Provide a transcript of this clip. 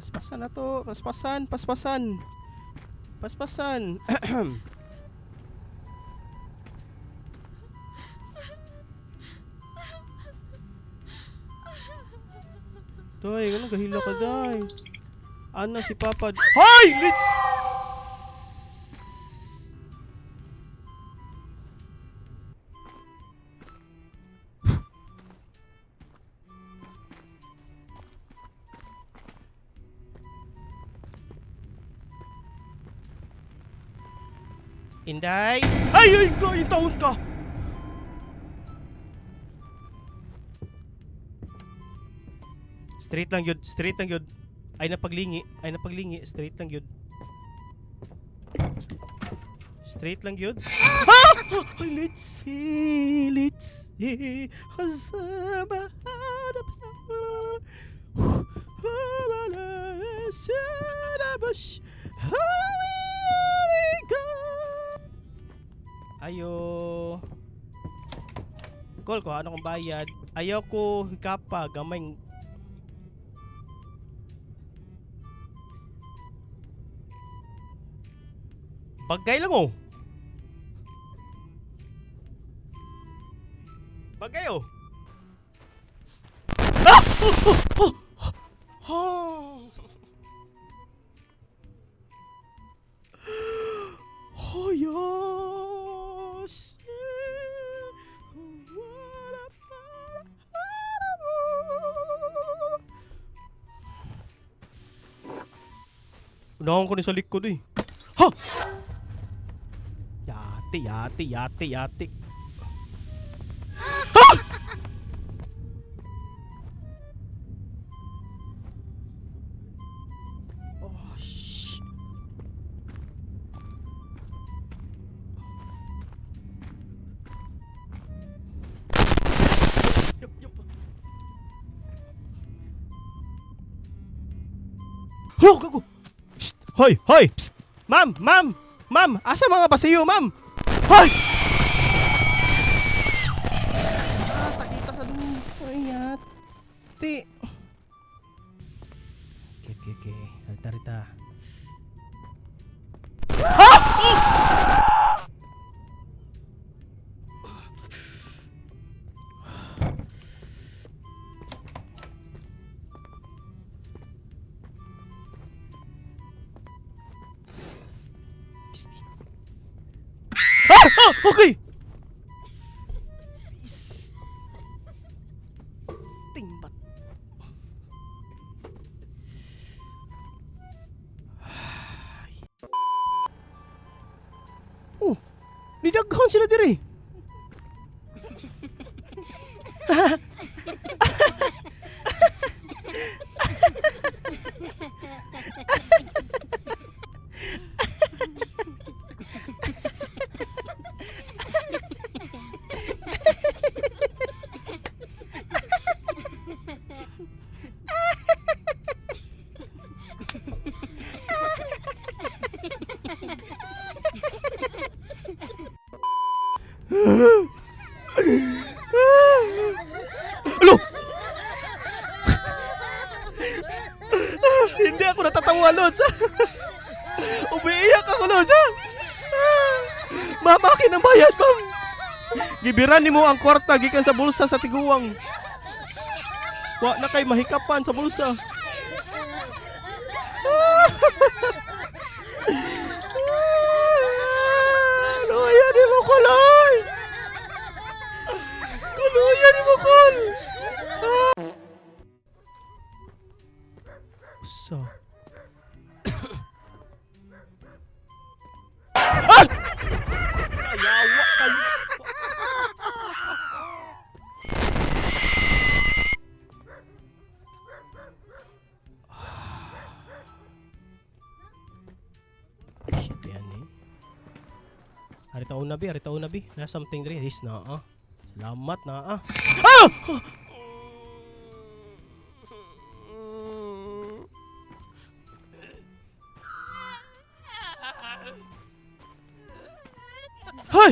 Paspasan na to. Paspasan, paspasan. Paspasan. Day, anong gahila ka, day? Ano si Papa? Hoy! Let's... Inday! Ay! Ay! Ay! Taon ka! Straight lang yun. Straight lang yun. Ay napaglingi. Ay napaglingi. Straight lang yun. Straight lang yun. Ah! Ay, let's see. Let's see. Ayo. Call ko, ano kong bayad? Ayaw ko hikapa, gamay. Bagay lang oh. Bagay oh. Ah! Oh, oh, oh. Oh. Oh, yes. Unahan ko ni sa likod eh. Ha! Yati, yati, yati, yati. Ha! Oh, shh. Yup, yup. Oh, gago. Psst. Hoy, hoy. Psst. Ma'am, ma'am. Ma'am, asa mga basiyo, ma'am? Hoy! Ah, sakita sa dun. Ay, yati. Okay, okay, okay. Rita, rita. Ah! Pisti. Ah! Ah! Okay! Pis. Timbat. Ay. Oh, nidaghan sila diri. Alo! Hindi ako natatawa, Lods. Umiiyak ako, Lods. Mama, akin ang bayad, ma'am. Gibiran nimo ang kwarta gikan sa bulsa sa tiguang. Wa na kay mahikapan sa bulsa. Luya ni mo kuloy. Kuluyan ni mo kul. Usa. Ah! Kayawa kayo. Shit yan eh. Harita una bi, harita una bi. Na something diri. This na ah. Salamat na ah. Ah! Hoy!